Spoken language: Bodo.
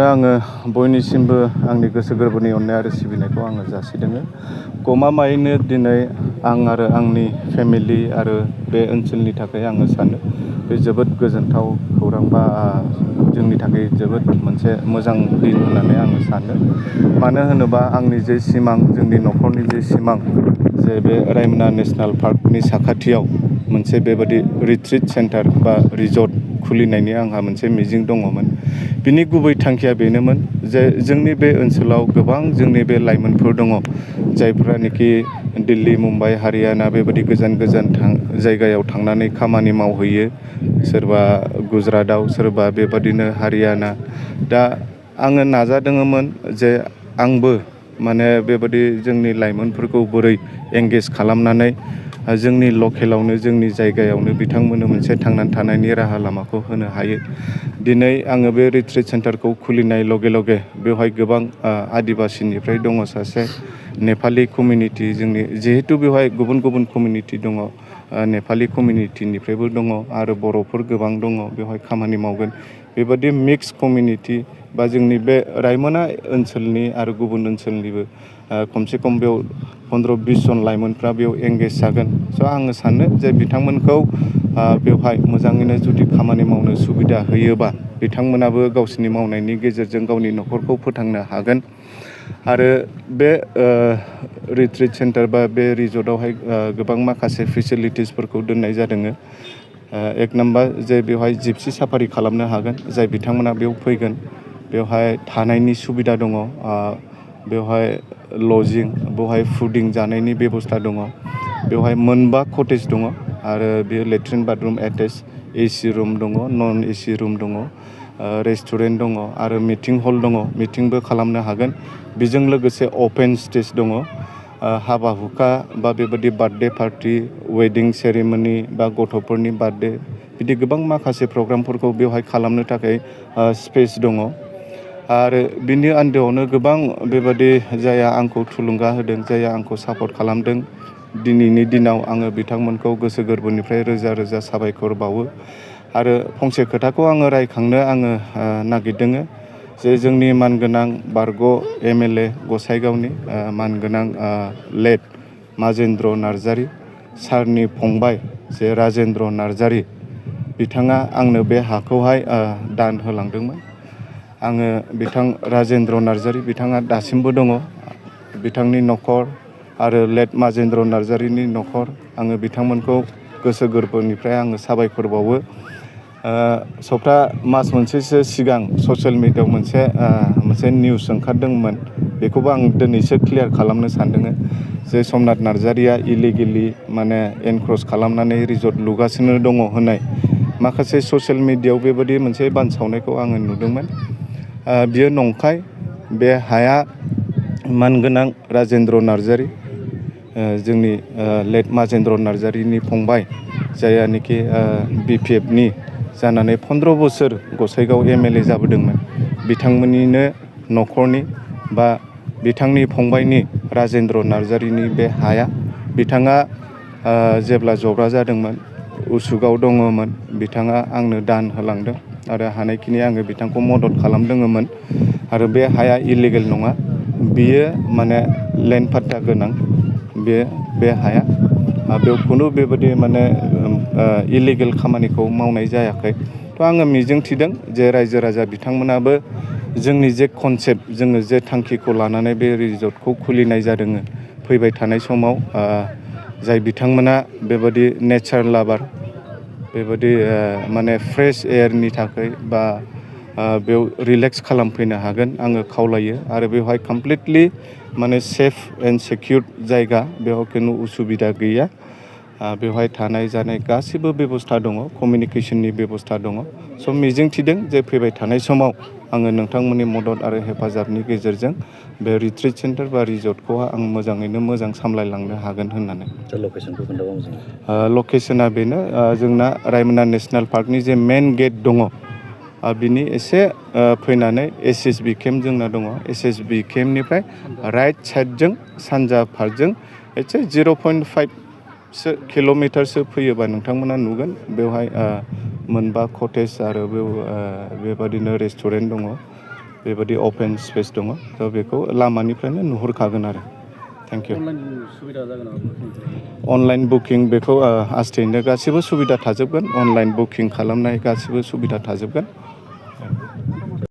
आङो बयनिसिमबो आंनि गोसो गोरबोनि अननाय आरो सिबिनायखौ आङो जासिदों। गमामायैनो दिनै आं आरो आंनि फेमिलि आरो बे ओनसोलनि थाखाय आङो सानो बे जोबोद गोजोनथाव खौरां बा जोंनि थाखाय जोबोद मोनसे मोजां दिन होननानै आङो सानो। मानो होनोबा आंनि जे सिमां, जोंनि न'खरनि जे सिमां, जे बे रायमना नेसनेल पार्कनि साखाथियाव मोनसे बेबादि रिट्रिट सेन्टार बा रिजर्ट खुलिनायनि आंहा मोनसे मिजिं दङमोन। बिनि गुबै थांखिया बेनोमोन जे जोंनि बे ओनसोलाव गोबां जोंनि बे लाइमोनफोर दङ, जायफ्रानोखि दिल्ली, मुम्बाइ, हारियाना बेबायदि गोजान गोजान जायगायाव थांनानै खामानि मावहैयो। सोरबा गुजरातआव, सोरबा बेबादिनो हारियाना। दा आङो नाजादोंमोन जे आंबो माने बेबादि जोंनि लाइमोनफोरखौ बोरै एंगेज खालामनानै जोंनि लकेलावनो, जोंनि जायगायावनो बिथांमोननो मोनसे थांनानै थानायनि राहा लामाखौ होनो हायो। दिनै आङो बे रिट्रिट सेन्टारखौ खुलिनाय लगे लगे बेवहाय गोबां आदिबासिनिफ्राय दङ सासे नेपालि कमिउनिटि, जोंनि जिहेथु बेवहाय गुबुन गुबुन कमिउनिटि दङ, नेपालि कमिउनिटिनिफ्रायबो दङ आरो बर'फोर गोबां दङ बेवहाय खामानि मावगोन। बेबादि मिक्स कमिउनिटि बा जोंनि बे रायमना ओनसोलनि आरो गुबुन ओनसोलनिबो खमसे खम बेयाव 15-20 जन लाइमोनफ्रा बेयाव एंगेज जागोन। स' आङो सानो जे बिथांमोनखौ बेवहाय मोजाङैनो जुदि खामानि मावनो सुबिदा होयोबा बिथांमोनाबो गावसोरनि मावनायनि गेजेरजों गावनि न'खरखौ फोथांनो हागोन। आरो बे रिट्रिट सेन्टार बा बे रिजर्टआवहाय गोबां माखासे फेसिलिटिसफोरखौ दोननाय जादों। एक नाम्बार जे बेवहाय जिपसि साफारि खालामनो हागोन, जाय बिथांमोना बेयाव फैगोन। बेवहाय थानायनि सुबिदा दङ, बेवहाय लजिं, बेवहाय फुडिं जानायनि बेबस्था दङ। बेवहाय 4 कटेज दङ आरो बेयो latrine bathroom attach, AC room दङ, नन एसि रुम दङ, रेस्टुरेन्ट दङ आरो मिटिं हल दङ, मिटिंबो खालामनो हागोन। बेजों लोगोसे अपेन स्टेज दङ, हाबा हुखा बा बेबायदि बार्थडे पार्टि, वेडिं सेरेमनि बा गथ'फोरनि बार्थडे, बिदि गोबां माखासे प्रग्रामफोरखौ बेवहाय खालामनो थाखाय स्पेस दङ। आरो बिनि आन्दोआवनो गोबां बेबादि जायहा आंखौ थुलुंगा होदों, जायहा आंखौ सापर्ट खालामदों, दिनैनि दिनाव आङो बिथांमोनखौ गोसो गोरबोनिफ्राय रोजा रोजा साबायखर बावो। आरो फंसे खोथाखौ आङो रायखांनो नागिरदों जे जोंनि मानगोनां बारग' MLA गसाइगावनि मानगोनां लेट माजेन्द्र नार्जारि सारनि फंबाय जे राजेन्द्र नार्जारि, बिथाङा आंनो बे हाखौहाय दान होलांदोंमोन। आङो बिथां राजेन्द्र नार्जारि, बिथाङा दासिमबो दङ। बिथांनि न'खर आरो लेट माजेन्द्र नार्जारिनि न'खर, आङो बिथांमोनखौ गोसो गोरबोनिफ्राय आङो साबायखर बावो। मास मोनसेसो सिगां ससियेल मिडियायाव मोनसे निउस ओंखारदोंमोन, बेखौबो आं दिनैसो क्लियार खालामनो सानदों जे समनाथ नार्जारिया इलिगेलि माने एनक्रच खालामनानै रिजर्ट लुगासिनो दङ होननाय माखासे ससियेल मिडियायाव बेबायदि मोनसे बानसावनायखौ आङो नुदोंमोन। बियो नंखाय। बे हाया मानगोनां राजेन्द्र नार्जारि, जोंनि लेट माजेन्द्र नार्जारिनि फंबाय, जायानोखि BPFनि जानानै 15 बोसोर गसाइगाव MLA जाबोदोंमोन। बिथांमोननिनो न'खरनि बा बिथांनि फंबायनि राजेन्द्र नार्जारिनि बे हाया। बिथाङा जेब्ला जब्रा जादोंमोन, उसुगाव दङमोन, बिथाङा आंनो दान होलांदों आरो हानायखिनि आङो बिथांखौ मदद खालामदोंमोन। आरो बे हाया इलिगेल नङा, बियो माने लेन्ड पाट्टा गोनां बे हाया। बेयाव खुनु बेबायदि माने इलिगेल खामानिखौ मावनाय जायाखै। थ' आङो मिजिं थिदों जे रायजो राजा बिथांमोनाबो जोंनि जे कनसेप्ट, जोङो जे थांखिखौ लानानै बे रिजर्टखौ खुलिनाय जादों, फैबाय थानाय समाव जाय बिथांमोना बेबायदि नेचार लाभार, बेबायदि माने फ्रेश एयारनि थाखाय बा बेयाव रिलेक्स खालामफैनो हागोन आङो खावलायो। आरो बेवहाय कमप्लिटलि माने सेफ एन्ड सिकिउर जायगा, बेयाव खुनु उसुबिदा गैया। बेवहाय थानाय जानाय गासैबो बेबस्था दङ, कमिउनिकेसननि बेबस्था दङ। स' मिजिं थिदों जे फैबाय थानाय समाव आङो नोंथांमोननि मदद आरो हेफाजाबनि गेजेरजों बे रिट्रिट सेन्टार बा रिजर्टखौ आं मोजाङैनो मोजां सामलायलांनो हागोन होननानै। लकेसनखौ खोन्थाबा मोजां। लकेसना बेनो, जोंना रायमना नेसनेल पार्कनि जे मेन गेट दङ, बिनि एसे फैनानै SSB केम्प जोंना दङ। SSB केम्पनिफ्राय राइट साइडजों सानजा फारजों एसे 0.5 किल'मिटारसो फैयोबा नोंथांमोना नुगोन बेवहाय 4 कटेज आरो बेबादिनो रेस्टुरेन्ट दङ। बेबायदि अपेन स्पेस दङ थ' बेखौ लामानिफ्रायनो नुहुरखागोन आरो थेंक इउ अनलाइन बुकिं बेखौ आस्थेयैनो गासिबो सुबिदा थाजोबगोन अनलाइन बुकिं खालामनाय गासिबो सुबिदा थाजोबगोन